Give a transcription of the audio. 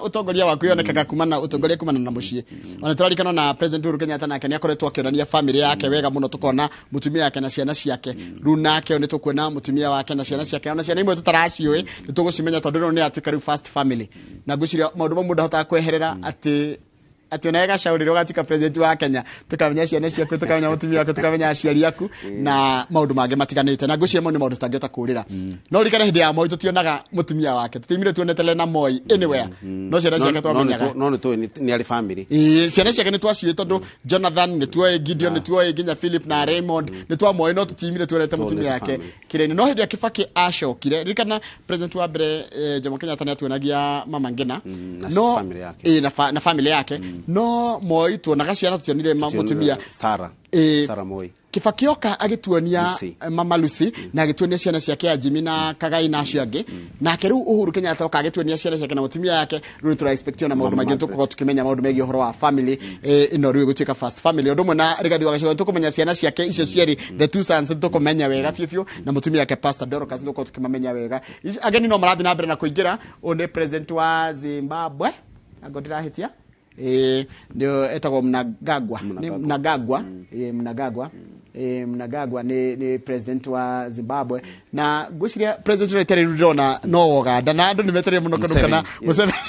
Utongoria waku yonekaga kumana utongoria kumana na muciĩ. Ona tũrarikana na President Uhuru Kenyatta nake nĩ akoretwo akĩonania family yake wega mũno, tũkona mũtumia wake na ciana ciake. Rĩu nake nĩ tũkuona mũtumia wake na ciana ciake, ona ciana imwe tũtaraciũĩ nĩ tũgũcimenya, tondũ rĩu nĩ atuĩka rĩu first family. Na ngwĩciria maũndũ mamwe mũndũ ahotaga kweherera atĩ ona gacau rĩrĩa ũgatuĩka president wa Kenya, tũkamenya ciana ciaku, tũkamenya mũtumia waku, tũkamenya aciari aku na maũndũ mangĩ matiganĩte. Na ngwĩciria mau nĩ maũndũ tũtangĩhota kũrĩra. No ririkane hĩndĩ ya Moi tũtionaga mũtumia wake, tũtiumire tuonete Lena Moi anywhere, no ciana ciake twamenyaga. No nĩ tũĩ nĩ arĩ family. Ĩĩ, ciana ciake nĩ twaciũĩ, tondũ Jonathan nĩ tuoĩ, Gideon nĩ tuoĩ, nginya Philip na Raymond nĩ twamoĩ, no tũtiumire tuonete mũtumia wake family. kĩrĩa-inĩ. No hĩndĩ ĩrĩa Kibaki acokire, ririkana president wa mbere Jomo Kenyatta nĩ atuonagia Mama Ngina na no family yake. Ĩĩ, na family yake. No Moi tuonaga ciana, tutionire mũtumia. Sarah. Ĩĩ. Sarah Moi. Kibaki oka agĩtuonia Lucy. Mama Lucy na agĩtuonia ciana ciake ya Jimmy na Kagai na acio angĩ. Nake rĩu Uhuru Kenyatta oka agĩtuonia ciana ciake na mũtumia yake. Rĩu tũra expect ona maũndũ Mama maingĩ, Margaret. tũkorwo tukĩmenya maũndũ megiĩ ũhoro wa family ĩno rĩu ĩgũtuĩka first family. Ũndũ ũmwe na Rigathi wa Gachagua, tũkũmenya ciana ciake icio cierĩ, the two sons, tũkũmenya wega biũ biũ, na mũtumia wake Pastor Dorcas tũkorwo tũkĩmamenya wega. Ageni no marathiĩ na mbere na kũingĩra. Ũyũ nĩ president wa Zimbabwe, ango ndĩrahĩtia. Ĩĩ, nĩo etagwo Mnangagwa, nĩ Mnangagwa. Ĩĩ, Mnangagwa. Ĩĩ, Mnangagwa nĩ president wa Zimbabwe. Na ngwĩciria president ũrĩa rĩu ndĩrona no Uganda, na andũ nĩ metereire mũno kũndũ kana Museveni. Museveni.